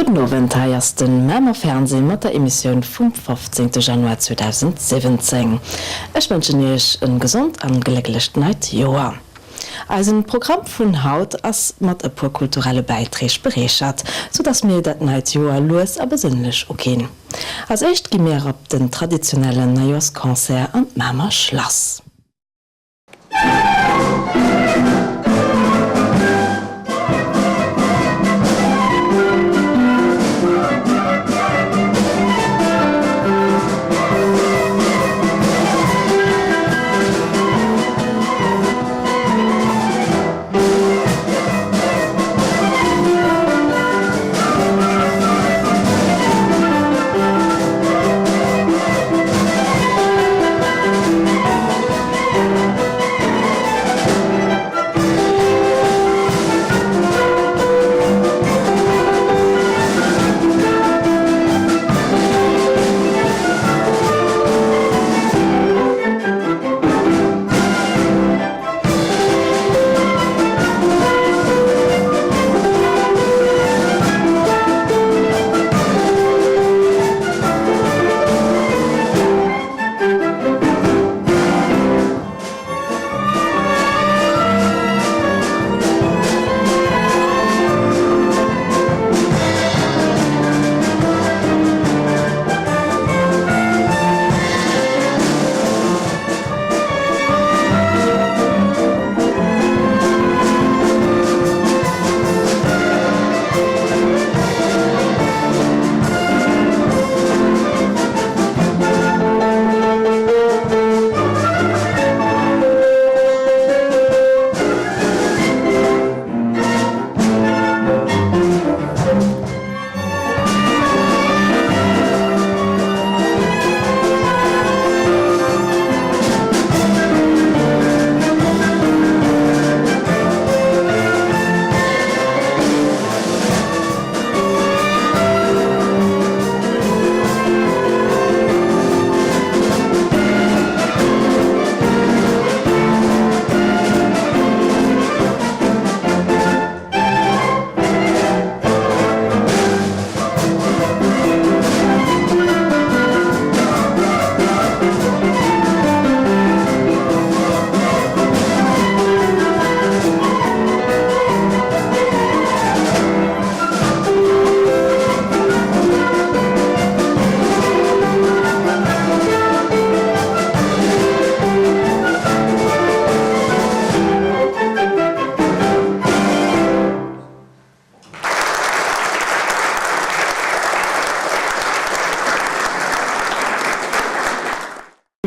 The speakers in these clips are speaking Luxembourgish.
Gudden Owend, hei ass de Mamer Fernseh mat der Emissioun vum 15 Januar 2017. Ech wënschen iech en gesond an glécklecht neit Joer. Eisen Programm vun haut ass mat e puer kulturelle Bäiträg bereechert, sou dass mir dat neit Joer lues a besënnlech uginn. Als éischt gi mir op den traditionellen Neijoersconcert an d'Mamer Schlass.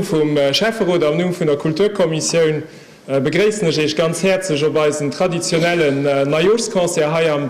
Vum Schäfferot am Numm vun der Kulturkommissioun begréissen ech Iech ganz häerzlech op eisen traditionellen Neijooschconcert hei am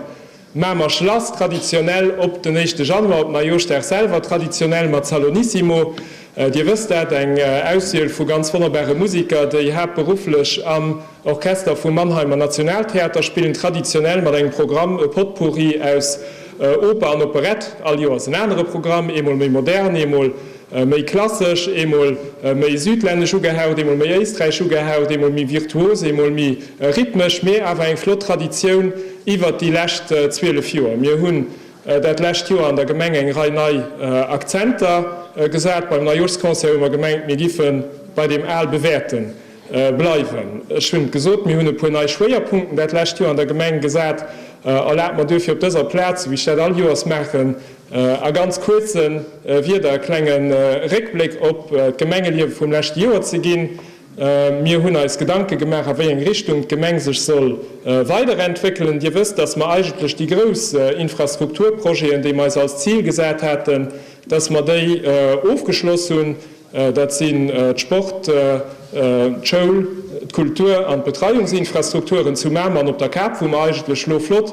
Mamer Schlass, traditionell op den éischte Januar, op Neijooschdag selwer, traditionell mat Salonissimo. Dir wësst dat, eng Auswiel vu ganz wonnerbare Musiker, déi haaptberufflech am Orchester vum Mannheimer Nationaltheater spillen, traditionell mat engem Programm, e Potpourri aus Oper an Operett, all Joers en anere Programm, eemol méi modern, eemol méi klassesch, eemol méi südlännesch ugehaucht, eemol méi éisträichesch ugehaucht, eemol méi virtuos, eemol méi rhythmesch, mee awer eng flott Traditioun iwwert déi lescht 12 Joer. Mir hunn dat lescht Joer an der Gemeng eng Rei nei Akzenter gesat. Beim Neijooschconcert hu mer gemengt, mir giffe bei deem al Bewährte bleiwen. Ech hunn et gesot, mir hunn e puer nei Schwéierpunkten dat lescht Joer an der Gemeng gesat. Erlaabt mer duerfir op dëser Plaz, wéi ech dat all Joers maachen, a ganz kuerze Wierder e klenge Réckbléck op d'Gemengeliewe vum leschte Joer ze ginn. Mir hunn eis Gedanke gemaach, a wéi eng Richtung d'Gemeng sech soll weiderentwéckelen. Dir wësst, dass mer eigentlech déi grouss Infrastrukturprojeten, déi mer eis als Zil gesat haten, dass mer déi ofgeschloss hunn. Dat sinn d'Sport-, d'Schoul-, d'Kultur an d'Betreiungsinfrastrukturen zu Mamer an op der Kap, wou mer eigentlech elo flott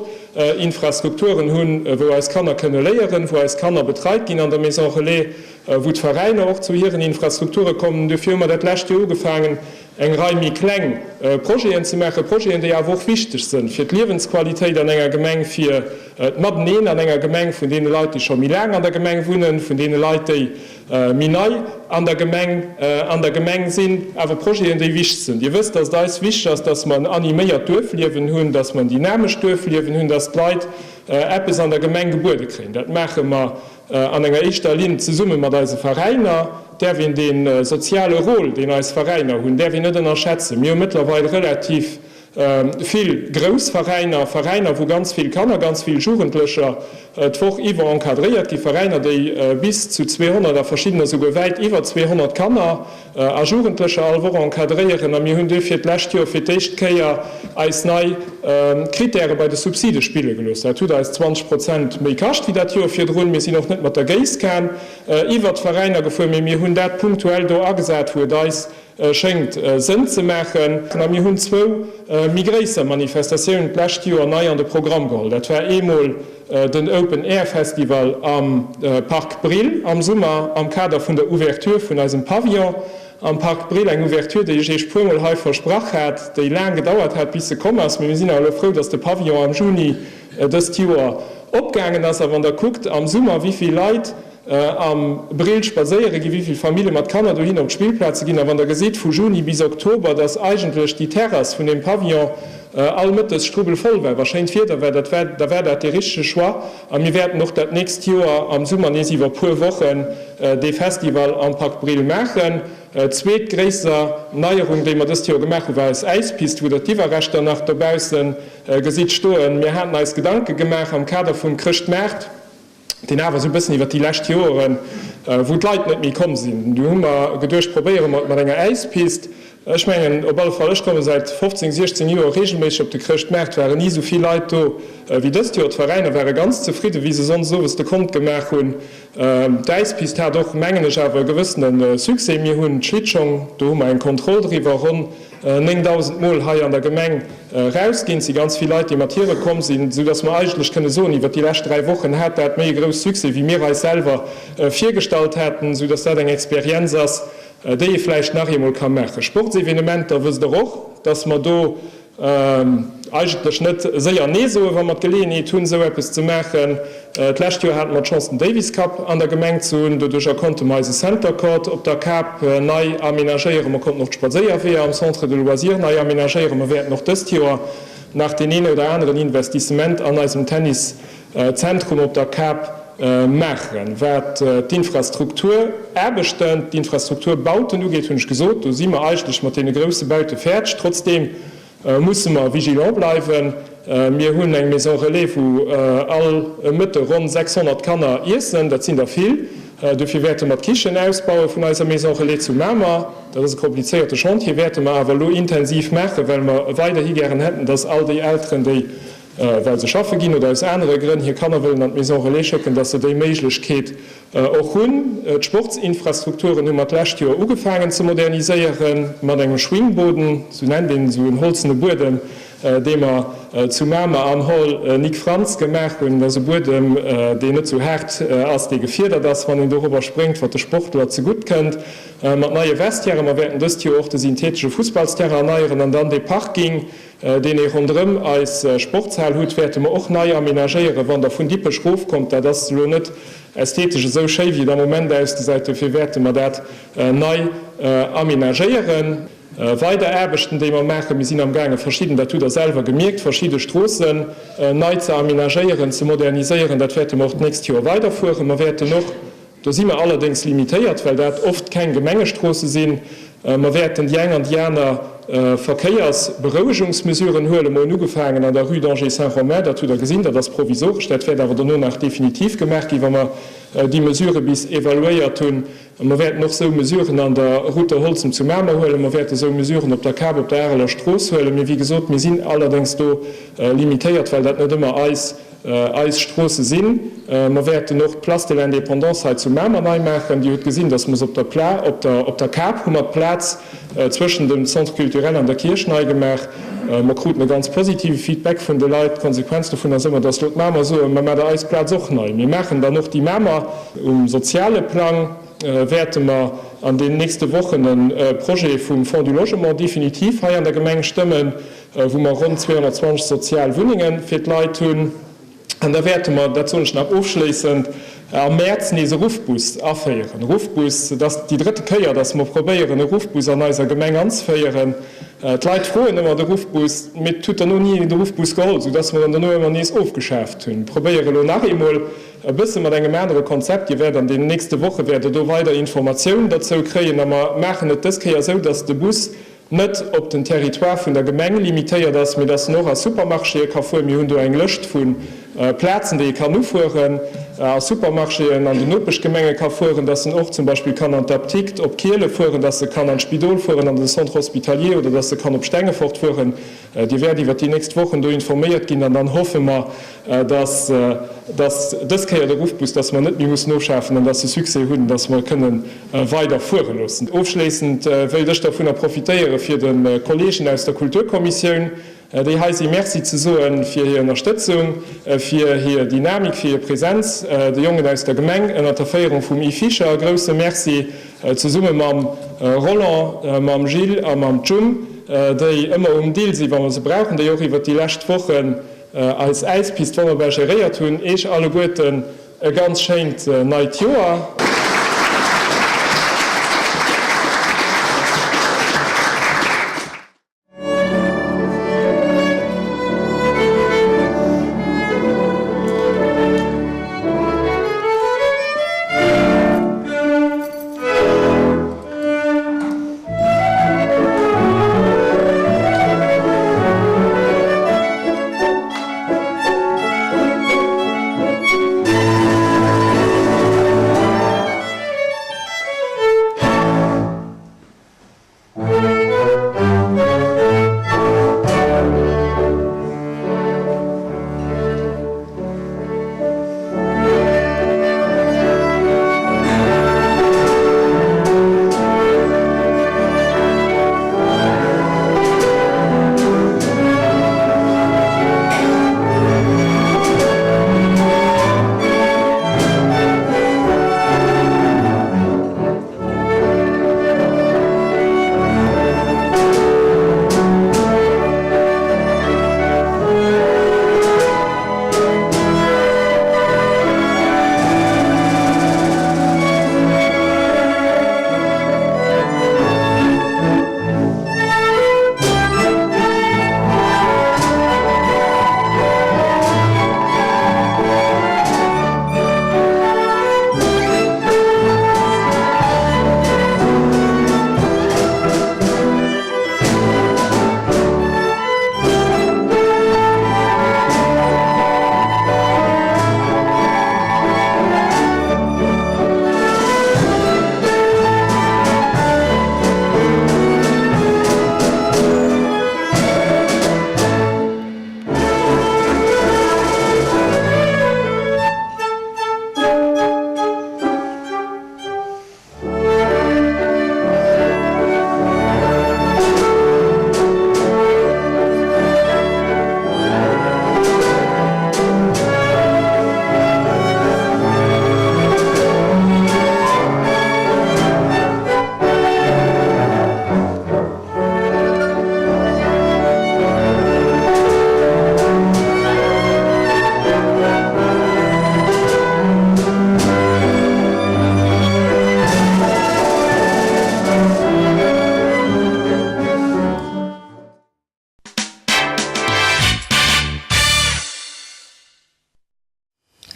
Infrastrukturen hunn, wou eis Kanner kënne léieren, wou eis Kanner betreit ginn an der Maison Relais, wou d'Veräiner och zu hiren Infrastrukture kommen. Dofir hu mer dat lescht Joer ugefaangen, eng Rei méi kleng Projeten ze maachen, Projeten, déi awer och wichteg sënn fir d'Liewensqualitéit an enger Gemeng, fir d'Mateneen an enger Gemeng vun deene Leit, déi scho méi laang an der Gemeng wunnen, vun deene Leit, déi méi nei an der Gemeng an der Gemeng sinn, awer Projeten, déi wichteg sinn. Dir wësst, dass et eis wichteg ass, dass mer en animéiert Duerfliewen hunn, dass mer en dynamescht Duerfliewen hunn, dass d'Leit. eppes an der Gemeng gebuede kréien. Dat maache mer an enger éischter Linn zesumme mat eise Veräiner. Däerf een dee soziale Rôle, deen eis Veräiner hunn, däerf een net ënnerschätzen. Mir hu mëttlerweil relativ vill grouss Veräiner, Veräiner, wou ganz vill Kanner, ganz vill Jugendlecher d'Woch iwwer encadréiert ginn, Veräiner, déi bis zu 200 a verschiddener souguer wäit iwwer 200 Kanner a Jugendlecher all Woch encadréieren. A mir hunn duerfir d'lescht Joer fir d'éischt Kéier eis nei Kritäre bei de Subside spille gelooss. Dat huet eis 20 Prozent méi kascht wéi dat Joer virdrun. Mir sinn och net mat der Géisskan iwwert d'Veräiner gefuer, mee mir hunn dat punktuell do agesat, wou et eis schéngt Sënn ze maachen. A mir hunn zwou méi gréisser Manifestatiounen d'lescht Joer nei an de Programm geholl. Dat war eemol den Open Air Festival am Parc Brill am Summer am Kader vun der Ouverture vun eisem Pavillon am Parc Brill, eng Ouverture, déi ech Iech puermol hei versprach hat, déi laang gedauert hat, bis se komm ass. Mee mir sinn awer elo frou, dass de Pavillon am Juni dëst Joer opgaangen ass. A wann Der kuckt am Summer, wéi vill Leit am Brill spadséiere ginn, wéi vill Famille mat Kanner dohin op d'Spillplaze ginn, a wann Der gesitt vu Juni bis Oktober, dass eigentlech déi Terrass vun deem Pavillon all mëttes strubbelvoll war, wa schéint Wieder war, dat war, da war dat dee richtege Choix. A mir wäerten och dat nächst Joer am Summer nees iwwer puer Wochen dee Festival am Parc Brill maachen. Zweet gréisser Neierung, déi mer dëst Joer gemaach hunn, war eis Äispist, wou Der d'Iwwerreschter nach dobausse gesitt stoen. Mir haten eis Gedanke gemaach am Kader vum Chrëschtmaart, deen awer esou e bëssen iwwer déi lescht Joeren, wou d'Leit net méi komm sinn, du hu mer geduecht, probéiere mer et mat enger Äispist. Ech mengen op alle Fall, ech komme säit 15, 16 Joer regelméisseg op de Chrëschtmaart, waren ni esou vill Leit do wéi dëst Joer. D'Veräiner ware ganz zefridden, wéi se sonndes owes de Kont gemaach hunn. D'Äispist hat och, mengen ech, awer e gewëssene Succès. Mir hunn d'Schlittschong, do hu mer eng Kontroll driwwer, ronn 9.000 Mol hei an der Gemeng erausginn. Et si ganz vill Leit, déi mat hire komm sinn, esou dass mer eigentlech kënne soen, iwwer déi lescht 3 Wochen hat dat méi e grouss Succès, wéi mir eis selwer virgestallt haten, esou dass dat eng Experienz ass, déi ee vläicht nach eemol ka maachen. Sportsevenementer, wësst Der och, dass mer do Eigentlech net séier Nee soen, wa mer d'Geleeënheet hunn, esou eppes ze maachen. D'lescht Joer hate mer d'Chance, den Davis Cup an der Gemeng ze hunn. Doduercher konnte mer eise Center Court op der Kap nei amenagéieren. Mer konnten och d'Spadséierweeër am Centre de loisirs nei amenagéieren. Mer wäerten och dëst Joer nach deen een oder aneren Investissement an eisem Tenniszentrum op der Kap maachen. Wat d'Infrastrukturaarbechten, d'Infrastrukturbauten ugeet, hunn ech gesot, do si mer eigentlech mat deene grousse Baute fäerdeg. Trotzdeem musse mer vigilant bleiwen. Mir hunn eng Maison relais, wou all Mëtte ronn 600 Kanner iessen. Dat sinn der vill. Dofir wäerte mer d'Kichen ausbaue vun eiser Maison relais zu Mamer. Dat ass e komplizéierte Chantier, wäerte mer awer elo intensiv maachen, well mer weiderhi gären hätten, dass all déi Elteren, déi well se schaffe ginn oder aus anere Grënn hir Kanner wëllen an d'Maison Relais schécken, dass se déi Méiglechkeet och hunn. D'Sportsinfrastrukturen hu mer d'lescht Joer ugefaangen ze moderniséiere mat engem Schwingboden, sou nennt een esou en holzene Buedem, dee mer zu Mamer am Hall Nic Frantz gemaach hunn. Dat ass e Buedem, deen net sou haart ass, dee gefiedert ass, wann een dorobber spréngt, wat de Sportler zegutt kënnt. Mat neie Vestiairen. Mer wäerten dëst Joer och de syntheetesche Fussballsterrain erneieren an dann dee Parking, deen ee ronderëm eis Sportshal hutt, wäerte mer och nei aménagéieren, wann Der vun Dippech rofkommt. Dat ass elo net ästhetesch esou schéi, wéi et am Moment ausgesäit. Dofir wäerte mer dat nei aménagéieren. Weider Aarbechten, déi mer maachen, Mir sinn amgaange verschidden, dat hutt Der selwer gemierkt, verschidde Stroossen nei ze aménagéieren, ze moderniséieren. Dat wäerte mer och d'nächst Joer weiderfueren. Mer wäerten och Do si mer allerdéngs limitéiert, well dat oft keng Gemengestroosse sinn. Mer wäerten déi eng an déi aner Verkéiersberouegungsmesuren huelen. Mer hunn ugefaangen an der Rue d'Angers-Saint-Romain, dat hutt Der gesinn, dat ass provisoresch, dat wäert awer dono nach definitiv gemaach ginn, wa mer déi Mesurë bis evaluéiert hunn. Mer wäerten och esou Mesuren an der Route de Holzem zu Mamer huelen. Mer wäerte esou Mesuren op der Kap op der Areler Strooss huelen. Mee wéi gesot, mir sinn allerdéngs do limitéiert, well dat net ëmmer eis Eis Stroosse sinn. Mer wäerten och d'Place de l'Indépendance hei zu Mamer nei maachen. Dir hutt gesinn, dass mer se op der Pla, op der, op der Kap hu mer d'Plaz zwëschen dem Centre culturel an der Kierch nei gemaach. Mer kruten e ganz positive Feedback vun de Leit. D'Konsequenz dovun ass ëmmer, dass elo d'Mamer soen, Mer maache eis Plaz och nei. Mir maachen dann och déi Mamer. Um soziale Plang wäerte mer an den nächste Wochen e Projet vum Fonds du Logement definitiv hei an der Gemeng stëmmen. wou mer ronn 220 sozial Wunnenge fir d'Leit hunn. An da wäerte mer, dat soen ech nach ofschléissend, am Mäerz nees e Ruffbus aféieren. Ruffbus, et ass déi drëtte Kéier, dass mer probéieren, e Ruffbus an eiser Gemeng anzeféieren. D'Leit froen ëmmer de Ruffbus, mee et huet derno ni een de Ruffbus geholl, soudass mer en derno ëmmer nees ofgeschaaft hunn. Probéiere elo nach eemol e bësse mat engem anere Konzept. Dir wäert an deenen nächste Woche wäert Der do weider Informatioun derzou kréien. A mer maachen et dës Kéier esou, dass de Bus net op den Territoire vun der Gemeng limitéiert ass, mee dass en och a Supermarchéë ka fueren. Mir hunn do eng Lëscht vu Plazen, déi e kann ufueren, a Supermarchéen an den Nopeschgemenge ka fueren, dass en och zum Beispill kann an d'Aptikt op Kiele fueren, dass e kann an d'Spidol fueren, an den Centre hospitalier oder dass e kann op Stengefort fueren. Dir wäert iwwert déi nächst Wochen do informéiert ginn an dann hoffe mer, dass dass dës Kéier de Ruffbus, dass mer en net méi mussen ofschafen an dass e Succès hunn, dass mer e kënnen weider fuere loossen. Ofschléissend wéilt ech dervunner profitéiere fir de Kolleegen aus der Kulturkommissioun, déi hei sinn, Merci ze soe fir hir Ënnerstëtzung, fir hir Dynamik, fir hir Präsenz. De Jongen aus der Gemeng ënnert der Féierung vum Yves Fischer e grousse Merci, zesumme mam Roland, mam Gilles a mam Jum, déi ëmmer um Dill sinn, wa mer se brauchen, déi och iwwert déi lescht Wochen eis Äispist wonnerbar geréiert hunn. Eech alleguerten e ganz schéint neit Joer.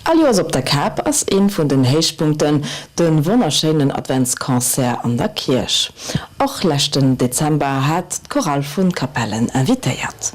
All Joers op der Kap ass een vun den Héichpunkten de wonnerschéinen Adventsconcert an der Kierch. Och leschten Dezember hat d'Chorale vun Capellen invitéiert.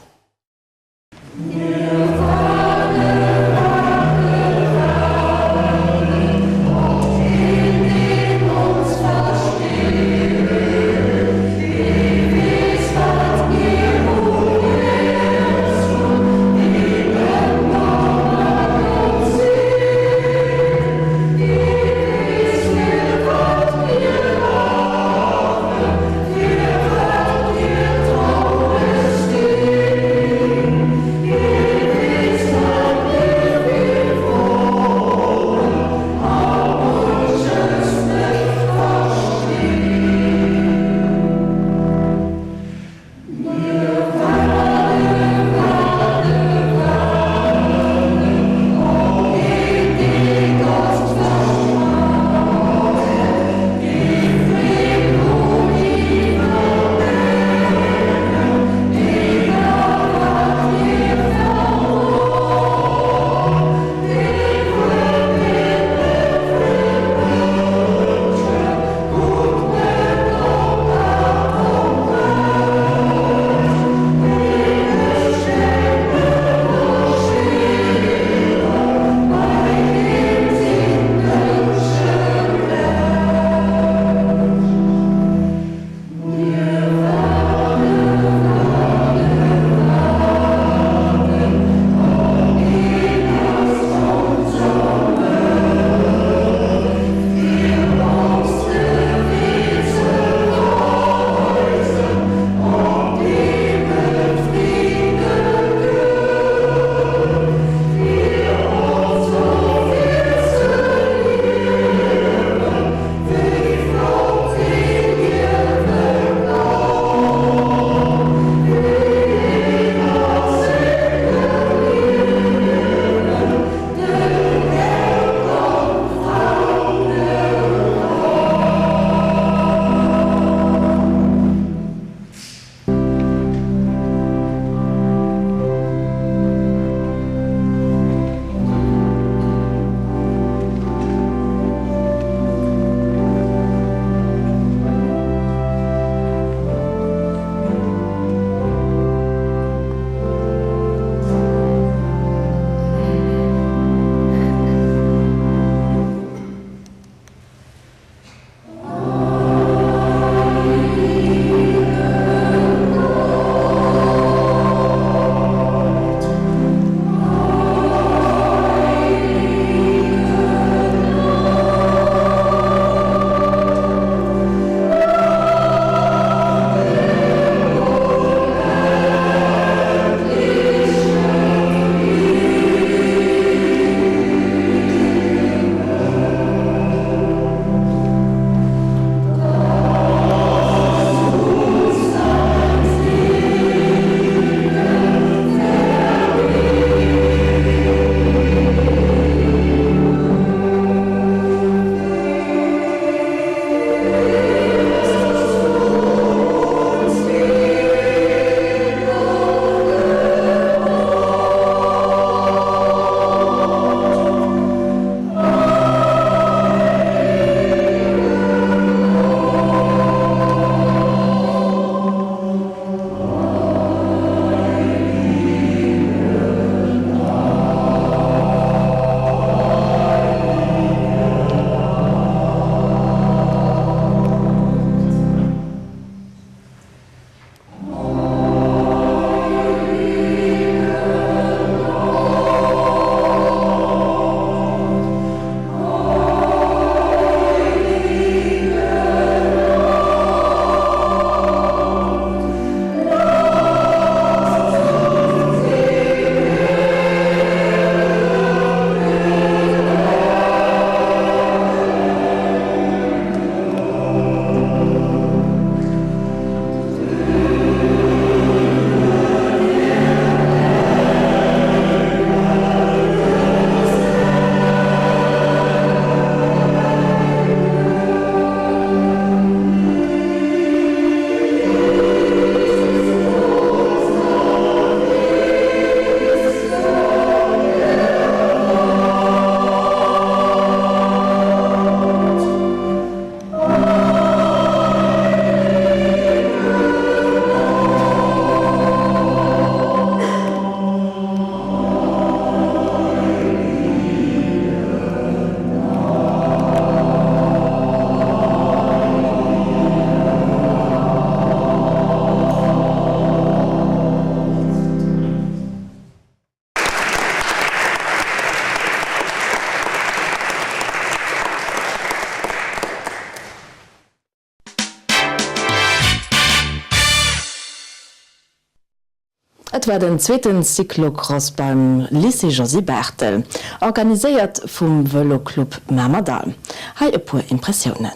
Et war den zweeten Cyclocross beim Lycée Josy Barthel, organiséiert vum Vëloclub Mamerdall. Hei e puer Impressiounen.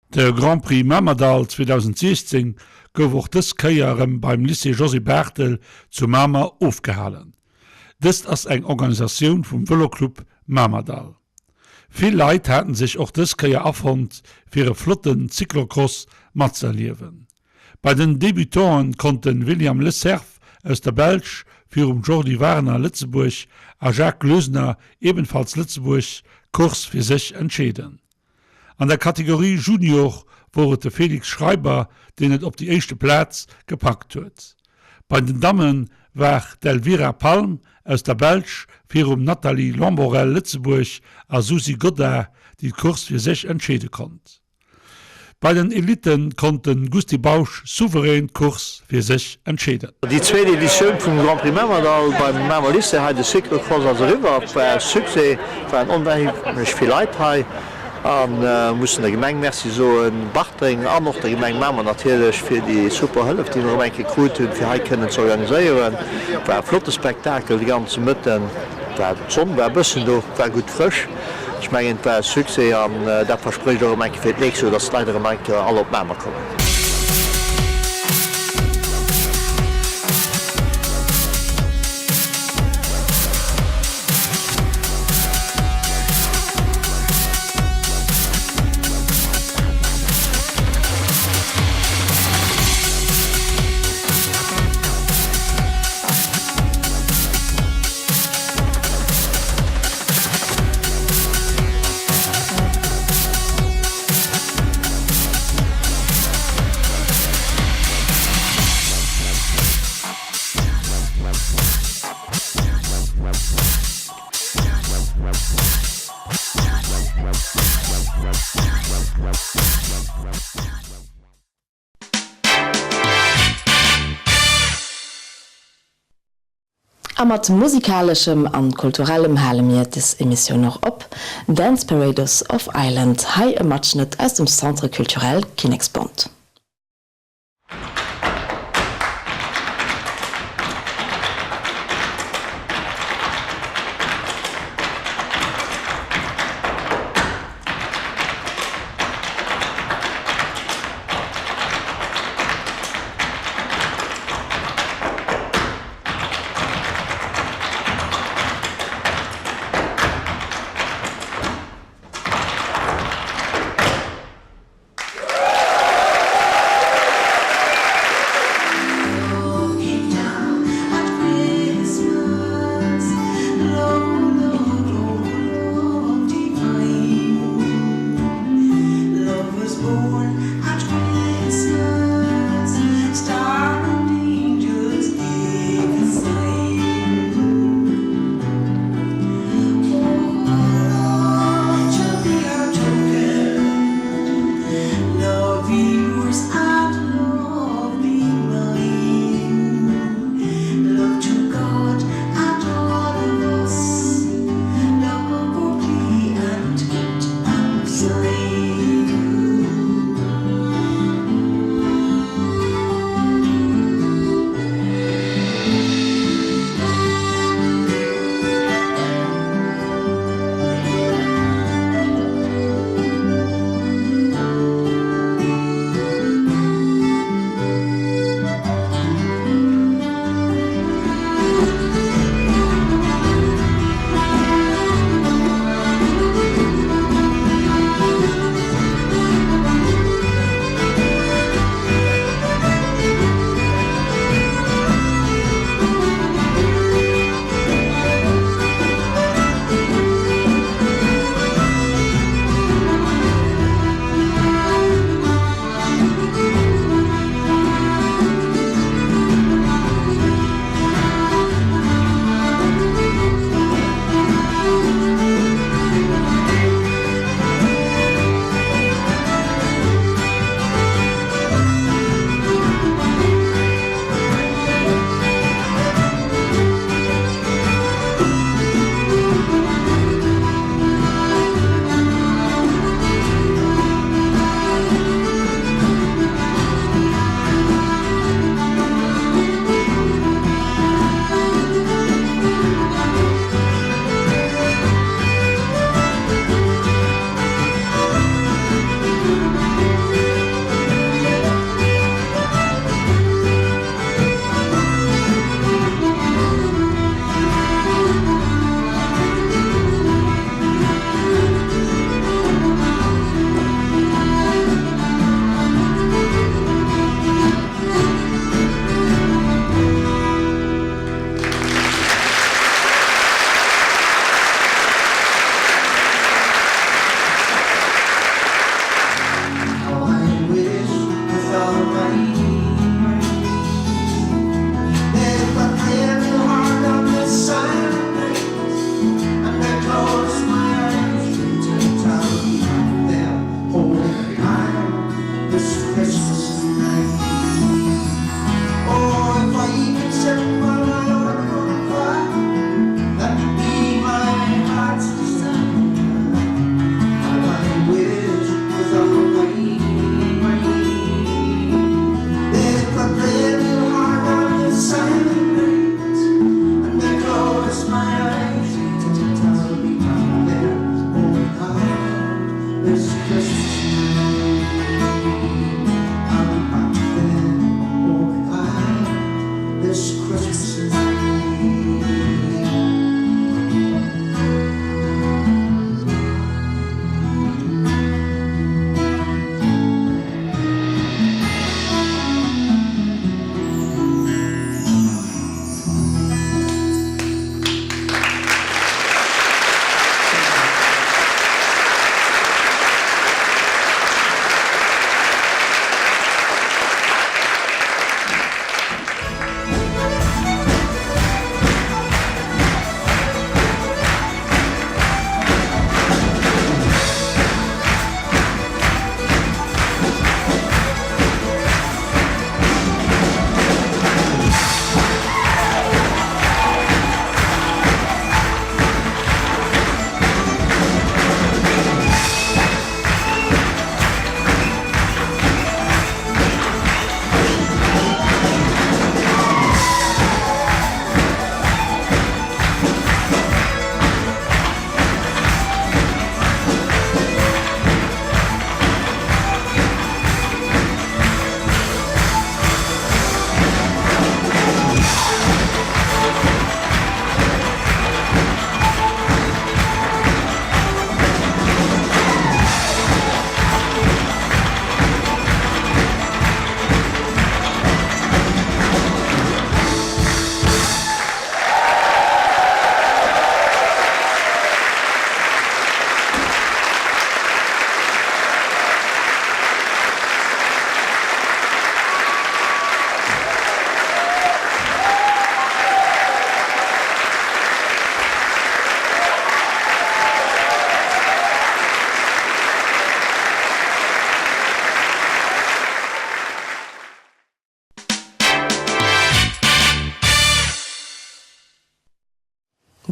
De Grand Prix Mamerdall 2016 gouf och dës Kéier erëm beim Lycée Josy Barthel zu Mamer ofgehalen. Dëst ass eng Organisatioun vum Vëloclub Mamerdall. Vill Leit haten sech och dës Kéier afonnt fir e flotten Cyclocross matzëerliewen. Bei den Debutanten konnt de William Lecerf aus der Belsch virum Jordi Warner, Lëtzebuerg, a Jacques Gloesener, ebenfalls Lëtzebuerg, d'Course fir sech entscheeden. An der Kategorie Junior wor et de Felix Schreiber, deen et op déi éischte Plaz gepackt huet. Bei den Damme war d'Elvira Palm aus der Belsch virum Nathalie Lamborelle, Lëtzebuerg, a Suzy Godard, déi d'Course fir sech entscheede konnt. Bei den Elite konnt de Gusty Bausch souverän d'Course fir sech entscheeden. Déi zweet Editioun vum Grand Prix Mamerdall beim Mamer Lycée hei, de Cyclocross ass eriwwer. Et war e Succès, et waren onheemlech vill Leit hei a mussen der Gemeng Merci soen, Bartreng an och der Gemeng Mamer natierlech fir déi super Hëllef déi mer erëm eng Kéier krut hunn fir hei kënnen ze organiséieren. Et war e flotte Spektakel de ganze Mëtten, war d'Sonn war e bëssen do, war gutt frësch. Ech mengen et war e Succès an dat versprécht och erëm eng Kéier fir d'nächst Joer, dass d'Leit erëm eng Kéier all op Mamer kommen. A mat musikaleschem an kulturellem hale mir des Emissioun och op. Dance Parados of Ireland, hei e Matschnëtt aus dem Centre Culturel Kinneksbond. This Christmas Eve.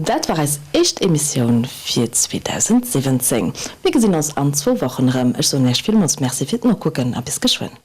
Dat war eis éischt Emissioun fir 2017. Mir gesinn ons an zwou Wochen erëm. Ech soen Iech villmools Merci fir d'Nokucken a bis geschwënn.